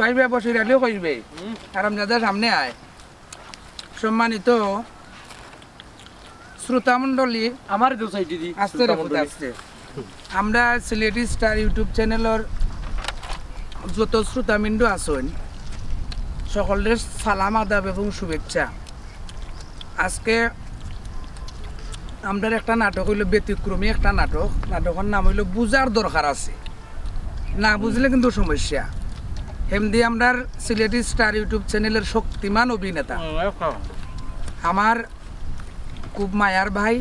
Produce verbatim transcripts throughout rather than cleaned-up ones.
ভাই ভাই বসির আলীও কইবে। আর আমরা যা সামনে আয়। সম্মানিত শ্রোতা মণ্ডলী, আমার দু সাইডে দি আস্তে রে পুত, আস্তে। আমরা সিলেটি স্টার YouTube চ্যানেলর যত শ্রোতাবৃন্দ আছইন, সকলের সালাম, আদাব এবং শুভেচ্ছা। আজকে আমরার একটা নাটক অইলো, ব্যতিক্রমী একটা নাটক। নাটকর নাম অইলো বুঝার দরকার আছে, না বুঝলে কিন্তু সমস্যা। হেমদি আমরার সিলেটি স্টার YouTube চ্যানেলের শক্তিমান অভিনেতা, আমার খুব মায়ার ভাই।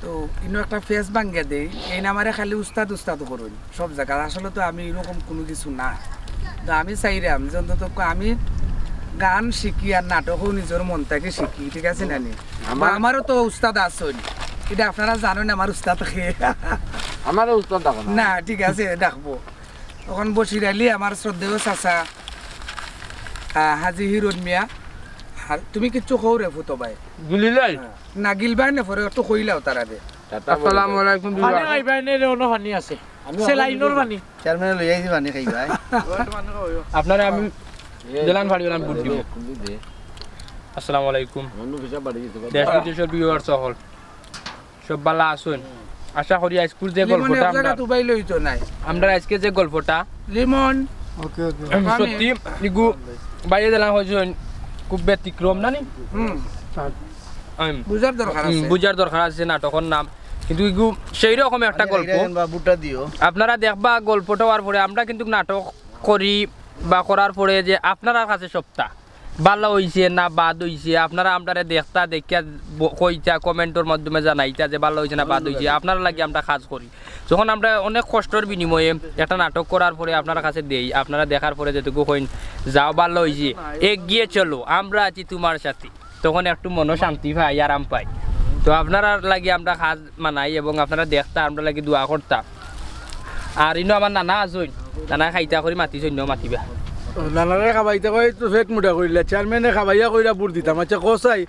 তো ইনো একটা ফেস ভাঙ্গিয়া দেই, এইন আমারে খালি উস্তাদ উস্তাদ করইন সব জাগাত। আসলে তো আমি এরকম কুনু কিছু না। তো আমি চাইরাম যে অন্তত আমি গান শিখি আর নাটকও নিজর মন থাকি শিখি, ঠিক আছে না নি? বা আমারও তো উস্তাদ আছইন, ইটা আপনারা জানইন আমার উস্তাদ কে। আমারও উস্তাদ ডাকো না। না, ঠিক আছে, ডাকবো। অখন বসির আলী আমার শ্রদ্ধেয় চাচা, আহ, হাজী হিরণ মিয়া। আর তুমি কিচ্ছু কও রে ফুতো ভাই। গুলিলাই। হ্যাঁ। না, গিলবায় না, পরে একটু কইলাও তারারে। আসসালামু আলাইকুম, পানি খাইবায় নে রে, অনো পানি আছে। আমি সেলাইনর পানি। চেয়ারম্যানে লই আইছি পানি খাইবায়। আপনারে আমি দিলাম, ফাড়ি দিলাম, বুট দিব। আসসালামু আলাইকুম। দেশ বিদেশর ভিউয়ার সকল, সব ভালা আছইন? আশা করি আইজকুর যে লিমন গল্পটা এক জাগাত আমরা, উবাই লইতো নাই। আমরা আইজকে যে গল্পটা লিমন। ওকে, ওকে। সত্যি, ইগু বাইরে দিলাম হইছইন, খুব ব্যতিক্রম না নি? হুম। বুঝার দরকার আছে। বুঝার দরকার আছে নাটকর নাম, কিন্তু ইগু সেই রকম একটা গল্প। বুটা দিও। আপনারা দেখবা গল্পটা হওয়ার পরে, আমরা কিন্তু নাটক করি বা করার পরে যে আপনারার কাছে সবটা ভালা অইছে না বাদ অইছে, আপনারা আমরারে দেখতা, দেখিয়া ব-, কইতা, কমেন্টর মাধ্যমে জানাইতা যে ভালা অইছে না বাদ অইছে। আপনারার লাগি আমরা কাজ করি। যখন আমরা অনেক কষ্টর বিনিময়ে একটা নাটক করার পরে আপনারার কাছে দেই, আপনারা দেখার পরে যেটুকু কইন, "যাও, ভালা অইছে, এগিয়ে চলো, আমরা আছি তোমার সাথে", তখন একটু মনো শান্তি পাই, আরাম পাই। তো আপনারার লাগি আমরা কাজ মানাই এবং আপনারা দেখতা, আমরার লাগি দোয়া করতা। আর ইনো আমার নানা আছইন, নানা খাইতা করি মাতিছইন, মাতিবা। ও, নানারে খাবাইতা কই তো পেট মুটা করিলা, চেয়ারম্যানে খাবাইয়া কইরা বুট দিতাম। আচ্ছা, কসাই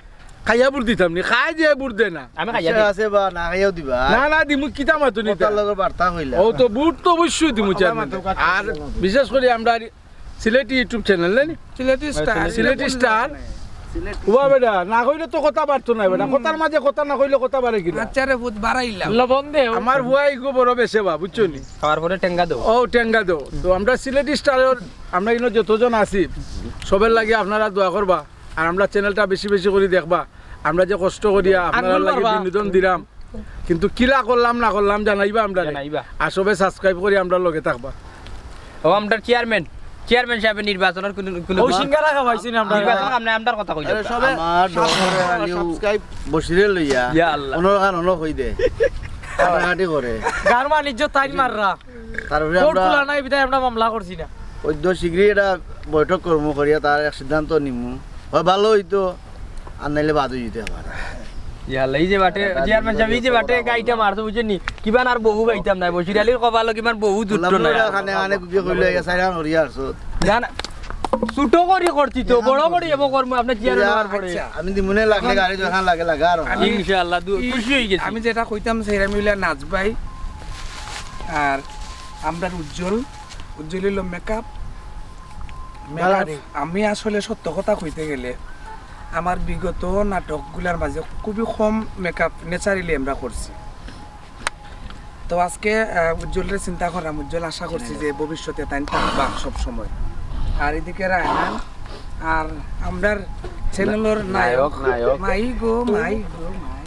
খাইয়া বুট দিতাম নি, খাই দিয়া বুট দে না। আমি খাইয়া আচ্ছা, দিই। আছে বা না খাইয়াও দিবা। না, না, দিমু, কিতা মাতো নিতা? কথার লগে বার্তা কইলা। ও তো বুট তো অবশ্যই দিমু চেয়ারম্যান। আর বিশেষ করি আমরা সিলেটি YouTube চ্যানেল, নানি? সিলেটি স্টার। সিলেটি স্টার। ওবা বেটা, না কইলে তো কথা বাড়তো না বেটা। কথার মাঝে কথা না কইলে কথা বাড়ে কিলা? আচ্ছা রে, ভূত বাড়াইলাম। লবণ দে। আমার বুয়া ইগো বড় বেশে বা, বুঝছো নি? খাওয়ার পরে টেঙ্গা দেও। ও, টেঙ্গা দেও। তো আমরা সিলেটি স্টারর, আমরা ইনো যতজন আছি, সবের লাগি আপনারা দোয়া করবা। আর আমরা চ্যানেলটা বেশি বেশি করি দেখবা। আমরা যে কষ্ট করিয়া আপনারার লাগি বিনোদন দিলাম, কিন্তু কিলা করলাম না করলাম জানাইবা আমরারে। জানাইবা। আর সবে সাবস্ক্রাইব করি আমরার লগে থাকবা। ও, আমরার চেয়ারম্যান, চেয়ারম্যান সাবে নির্বাচনর কুনু, কুনু ও সিঙ্গারা খাবাইছি না আমরা। নির্বাচন আমরার কথা কইলাম। আরে সবে আমার দরকারে আলিউ সাবস্ক্রাইব বসিরে লইয়া। ইয়া আল্লাহ। অনর কান অনো কই দে। কাটাকাটি করে। গার বাণিজ্য তাইন মাররা। তারপরে কোর্ট আমরা খোলা নাই বিধায় আমরা মামলা করছি না। ওই তো শীঘ্রই একটা বৈঠক করমু, করিয়া তার এক সিদ্ধান্ত নিমু। হয় ভালা অইতো, আর নাইলে বাদ অই যাইতে পারে। ইয়া আল্লাহ, এই যে বাটে, চেয়ারম্যান সাব, এই যে বাটে গাইটা মারছো, বুঝছইন নি? কিবান আর বউ পাইতাম না, বসির আলীর কপালো কিবান বউ জুটতো না। কানে কানে কুকি কইলো, ইয়া সাইরান করিয়া আরছো। না, না, ছোট করি করছি তো, বড় করি এবো করমু, আপনার চেয়ারম্যান হওয়ার পরে। আচ্ছা। আমি দিমুনে লাগলে গাড়ি যখন লাগে লাগা আর। আমি ইনশাআল্লাহ, দু-, খুশি অই গেছি। আমি যেটা কইতাম, সেইটা মিলে নাচ ভাই আর আমরার উজ্জ্বল, উজ্জ্বল অইলো মেকআপ। মেকআপ, আমি আসলে সত্য কথা কইতে গেলে, আমার বিগত নাটকগুলার মাঝে খুবই কম মেকআপ ন্যাচারালি আমরা করছি। তো আজকে, আহ, উজ্জ্বলরে চিন্তা করলাম, উজ্জ্বল আশা করছি যে ভবিষ্যতে তাইন থাকবা সব সময়। আর এদিকে রায়হান, আর আমরার চ্যানেলর নায়ক, নায়ক, নায়ক। মাই গো, মাই গো, মাই।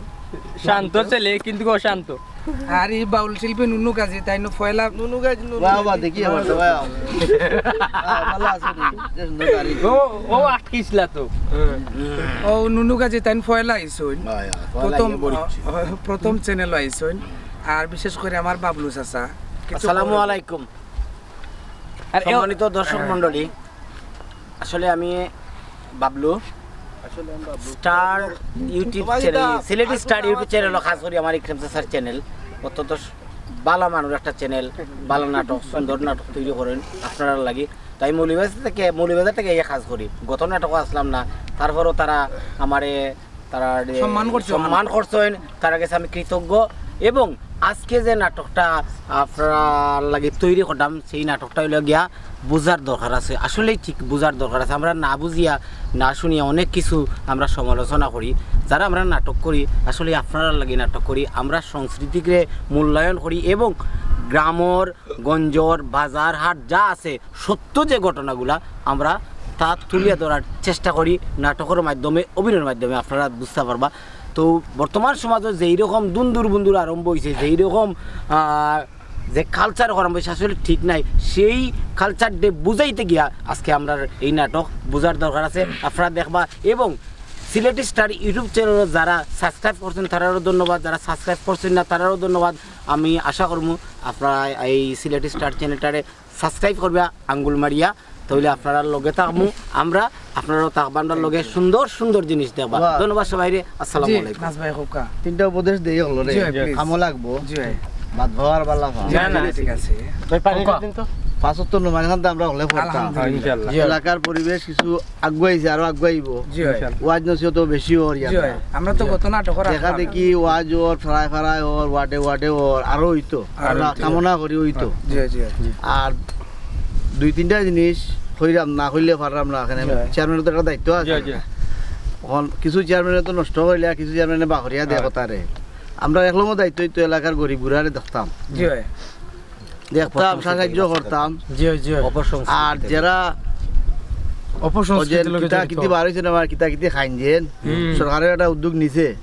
শান্ত ছেলে, কিন্তু অশান্ত। আর এই বাউল শিল্পী নুনু গাজী, তাইন পয়লা নুনু গাজী, নুনু বাহ, বাহ, গাজী। দেখি আবার তো, বাহ। আহ, ভালা আছো নি? যে সুন্দর গাড়ি। ও, ও আটকিছলা তো। ও নুনু গাজী, তাইন পয়লা আইছইন। বাহ, বাহ, প্রথম, ভালা, ইয়ে বড়ি। আহ, প্রথম চ্যানেল আইছইন। আর বিশেষ করি আমার বাবলু চাচা। কিছু আসসালামু কইন। আলাইকুম। আর এ- সম্মানিত দর্শক মণ্ডলী, আসলে আমি Bablu, star YouTube channel, Sylheti star YouTube চ্যানেলো কাজ করি। আমার ইকরাম চাচার চ্যানেল, অত্যন্ত স-, ভালা মানুষ একটা চ্যানেল, ভালা নাটক, সুন্দর নাটক তৈরি করেন আপনারার লাগি। তাই মৌলভীবাজার থেকে, মৌলভীবাজার থেকে এই কাজ করি। গত নাটকও আসলাম না, তারপরও তারা আমারে, তারা সম্মান করছে। সম্মান করছেন, তারা গেছে আমি কৃতজ্ঞ। এবং আজকে যে নাটকটা আপনারার লাগি তৈরি করলাম, সেই নাটকটা অইলো গিয়া বুঝার দরকার আছে। আসলেই ঠিক বুঝার দরকার আছে। আমরা না বুঝিয়া, না শুনিয়া অনেক কিছু আমরা সমালোচনা করি। যারা আমরা নাটক করি, আসলে আপনারার লাগি নাটক করি। আমরা সংস্কৃতিকে মূল্যায়ন করি এবং গ্রামর, গঞ্জর, বাজার, হাট যা আছে, সত্য যে ঘটনাগুলা, আমরা তা তুলিয়া ধরার চেষ্টা করি নাটকর মাধ্যমে, অভিনয়র মাধ্যমে। আপনারা বুঝতা পারবা। তো বর্তমান সমাজো যেই রকম দুন্দুর বুন্দুর আরম্ভ অইছে, যেই রকম, আহ, যে culture আরম্ভ অইছে, আসলে ঠিক নাই। সেই culture ডে বুঝাইতে গিয়া আজকে আমরার এই নাটক বুঝার দরকার আছে। আপনারা দেখবা এবং সিলেটি স্টার YouTube channel যারা subscribe করছেন, তারারও ধন্যবাদ, যারা subscribe করছেন না, তারারও ধন্যবাদ। আমি আশা করমু আপনারা এই সিলেটি স্টার channel টারে subscribe করবা আঙ্গুল মারিয়া, তাইলে আপনারার লগে থাকমু আমরা, আপনারাও থাকবা আমরার লগে, সুন্দর সুন্দর জিনিস দেখবা। বাহ। ধন্যবাদ সবাইরে, আসসালামু জি, আলাইকুম। নাজ ভাই, খুব কা-, তিনটা উপদেশ দেই হলো রে, জি ভাই, please। কামো লাগবো। জি ভাই। ভাত খাওয়ার বালা খাওয়া। জি, না, না, ঠিক আছে। ভাই, পানি খোকা। দিন তো। পাঁচ ওয়াক্ত নমাজ খান তো আমরা হলে পড়তাম। আলহামদুলিল্লাহ। ইনশাআল্লাহ। জি। এলাকার পরিবেশ কিছু আগুয়াইছে, আরো আগুয়াইবো। জি ভাই। ইনশাআল্লাহ। ওয়াজ নসিহত বেশি অর ইয়াত। জি ভাই। আমরা তো জি। গত নাটক করার দেখা কারণে। দেখি ওয়াজ অর, ফরায় ফরায় অর, ওয়ার্ডে ওয়ার্ডে অর, আরো অইতো। আরো আমরা অইতো। কামনা করি অইতো। জি, জি। আর দুই তিনটা জিনিস কইরাম না, কইলে পাররাম না, এখানে জি। চেয়ারম্যানের তো একটা দায়িত্ব আছে। জি, জি। এখন কিছু চেয়ারম্যানে তো নষ্ট করিলে, আর কিছু চেয়ারম্যানে বাহরিয়া দেয় হ্যাঁ। কথারে। আমরা একলমও দায়িত্ব অইতো এলাকার গরিব গুড়ারে দেখতাম। জি ভাই। দেখতাম, অপসংস্কৃতি সাহায্য এলাকা করতাম। জি, জি। অপসংস্কৃতি আর থেকে। যারা অপসংস্কৃতির ওই যে লগে কিতা জড়িত। কিতি বার হইছে না, আমার কিতা কিতি খাইন যেন, হুম। সরকারের একটা উদ্যোগ নিছে।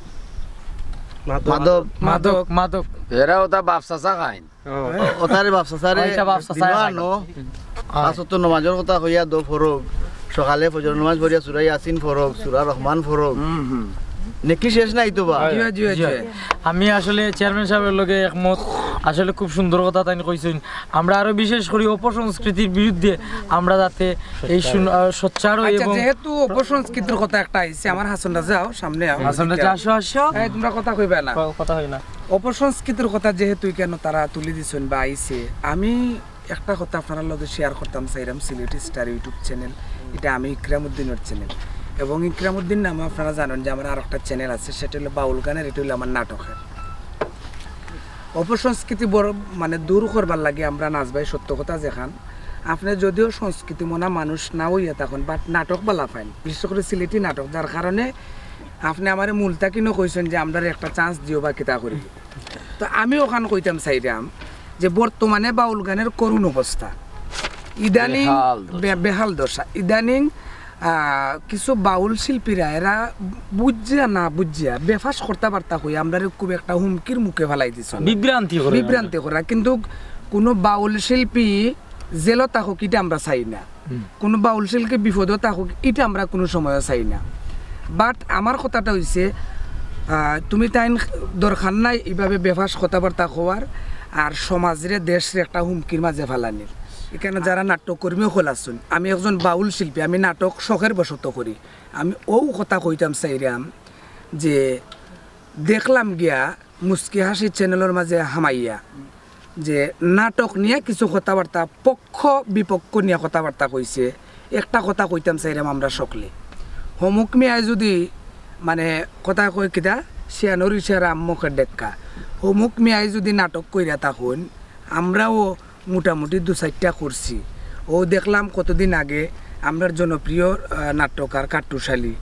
মাদক। মাদক। মাদক, মাদক। এরা ওটা বাপ চাচা খাইন। ও। ও-, ওটারে বাপ চাচারে ওইটা বাপ চাচায় দিবা খাইন। আনো। হ্যাঁ। পাঁচ ওয়াক্ত নমাজর কথা কইয়া দো ফরক। সকালে ফজর নমাজ পড়িয়া সূরা ইয়াসিন ফরক, সূরা রহমান ফরক। হুম, হুম। নেকি শেষ নাই তো বা? জি, জি, জি। জি। আমি আসলে চেয়ারম্যান সাহেবের লগে একমত। আসলে খুব সুন্দর কথা তাইন কইছেন। আমরা আরো বিশেষ করি অপসংস্কৃতির বিরুদ্ধে আমরা যাতে এই সুন-, আহ, সোচ্চার হই আচ্ছা, এবং যেহেতু অপসংস্কৃতির কথা একটা আইছে, আমার হাসন রাজা আও, সামনে আও। হাসন রাজা, আসো, আসো। এই, তোমরা কথা কইবা না। ক-, কথা হয় না। অপসংস্কৃতির কথা যেহেতু কেন তারা তুলি দিছেন বা আইছে, আমি একটা কথা আপনারার লগে share করতাম চাইরাম, সিলেটি স্টার YouTube channel, এটা আমি ইকরামউদ্দিনর channel। এবং ইকরামউদ্দিন নামে আপনারা জানেন যে আমার আরেকটা channel আছে, সেটা হলো বাউল গানের, এটা হলো আমার নাটকের। অপসংস্কৃতি বড়, মানে, দূর করবার লাগি আমরা নাচ ভাই সত্য কথা যেখান, আপনি যদিও সংস্কৃতি মনা মানুষ না হইয়া তখন, but নাটক বালা পাইন, বিশেষ করে সিলেটি নাটক, যার কারণে আপনি আমারে মুলতাকিনও কইছেন যে আমরারে একটা chance দিও বা কিতা করি। তো আমি ওখান কইতাম চাইরাম যে বর্তমানে বাউল গানের করুণ অবস্থা, ইদানিং বেহাল দশা। বে-, বেহাল দশা। ইদানিং, আহ, কিছু বাউল শিল্পীরা এরা বুঝিয়া না বুঝিয়া বেফাস কথাবার্তা কই আমরারে খুব একটা হুমকির মুখে ফালাই দিছে। বিভ্রান্তি করে। বিভ্রান্তি করা। কিন্তু কোনো বাউল শিল্পী জেলো থাকুক, এটা আমরা চাই না। হুম। কোনো বাউল শিল্পী বিপদে থাকুক, এটা আমরা কোনো সময়ও চাই না। But আমার কথাটা হইছে, আহ, তুমি তাইন দরকার নাই এইভাবে বেফাস কথাবার্তা কওয়ার, আর সমাজরে, দেশরে একটা হুমকির মাঝে ফালানির। এখানে যারা নাট্যকর্মী অকল আছইন, আমি একজন বাউল শিল্পী, আমি নাটক শখের বশত করি। আমি ও কথা কইতাম চাইরাম যে দেখলাম গিয়া মুস্কি হাসি channel-র মাঝে হামাইয়া যে নাটক নিয়া কিছু কথাবার্তা, পক্ষ বিপক্ষ নিয়া কথাবার্তা কইছে। একটা কথা কইতাম চাইরাম আমরা সকলে, হমুক মিয়ায় যদি, মানে, কথা কই কিতা, শিয়ানোর ইশারা আম্মকের ডেক্কা, হমুক মিয়ায় যদি নাটক কইরা থাকইন, আমরাও মোটামুটি দু চাইরটা করছি। ও দেখলাম কতদিন আগে আমরার জনপ্রিয়, আহ, নাট্যকার কাট্টুশালী,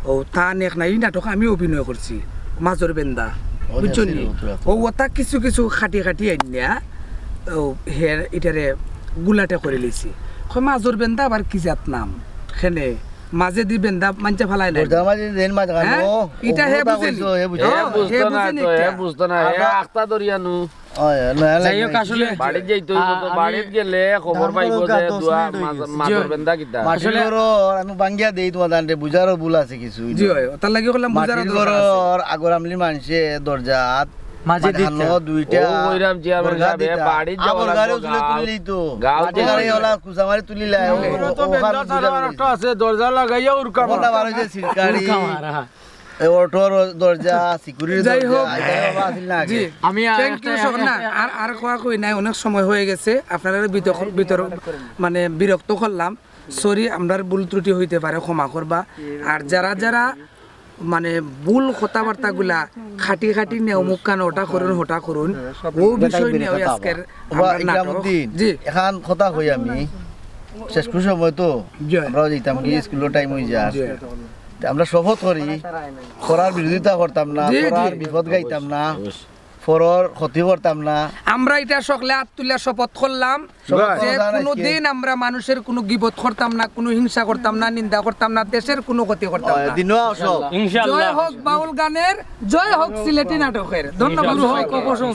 ও তান এক না, এই নাটক আমি অভিনয় করছি, মাজর বেন্দা, ও বুঝছো নি? দেখছি, ও তো। ও ওটা কিছু কিছু খাটি খাটি আইনিয়া, ও হের ইটারে গুলাটে করে লিছি। কয়, "মাজর বেন্দা আবার কি জাত নাম? খেনে মাঝে দি বেন্দা মানছে ফালাই নাই।" দরজা মাঝে দেন মাঝখানে, হ্যাঁ? ও, ইটা ও হে কথা বুঝেনি। কইছো, হে বুঝে। ও, হে হে বুঝেনি বুঝতো না ইটা। তো, হে বুঝতো না, হে আমরা আখতা দরিয়া নু। ওই, না, যাই হোক, লাগি। আসলে, বাড়িত যাইতো, আহ, তো বাড়িত আমি গেলে খবর পাইবো যে দশ দোয়া মিনিট মাজ-, হইছে। মাজর জি। বেন্দা কিতা। মাটির আসলে ঘরর, আমি ভাঙ্গিয়া দেই তোমার দান্ডে, বুঝারও ভুল আছে কিছু। জি হয়, ওটার লাগি করলাম, বুঝারও মাটির দরকার আছে। ঘরর, আগর আমলি মানষে দরজাত মাঝে মাঝে দিতা। হানো দুইটা ও, ওইরাম চেয়ারম্যান বর্গা সাহেব, এ দিতা। বাড়িত আ, যাওয়া বর্গারে লাগবো, উজলে গাঁও। তুলি লইতো। গাঁও মাটির ঘরে তুলি। ওলা কুচামারি তুলি লাই, ও, ও, ওখান আর বুঝা আর একটা পড়ছে। আছে, দরজা লাগাইয়া উরকা ওখান মারা। আবার ওই যে সিরকারি। উরকা মারা। এ অটোর দরজা, সিকিউরিটির যাই দরজা, হোক। এটা বাবা আছিল না আগে। জি। আমি আর thank you, একটা, সকল। না, আর, আর কোয়া কই নাই, অনেক সময় হয়ে গেছে। আপনারা বিতর্ক, বিতর্ক, মানে, বিরক্ত করলাম। Sorry, আমরার ভুল ত্রুটি হইতে পারে, ক্ষমা করবা। আর যারা যারা মানে ভুল কথাবার্তাগুলা খাটি খাটি নিয়া অমুক কান ওটা করুন, ওটা করুন, ও বিষয় নিয়া ওই আজকের আমরা নাটক। জি। এখান কথা কই আমি, শেষ কিছু সময় তো জি। আমরাও যাইতাম কি স্কুলের টাইম হয়ে যায়। জি। তে আমরা শপথ করি, পড়ার বিরোধিতা করতাম না, জি, জি। পড়ার বিপদ গাইতাম না, পড়ার ক্ষতি করতাম না। আমরা এটা সকলে হাত তুলে শপথ করলাম শপথ যে করলাম কোনো আজকে। দিন আমরা মানুষের কোনো গিবত করতাম না, কোনো হিংসা করতাম না, নিন্দা করতাম না, দেশের কোনো ক্ষতি করতাম না। দিনও আসো। ইনশাআল্লাহ। জয় হোক বাউল গানের, জয় হোক সিলেটি নাটকের। ধন্যবাদ। ইনশাআল্লাহ।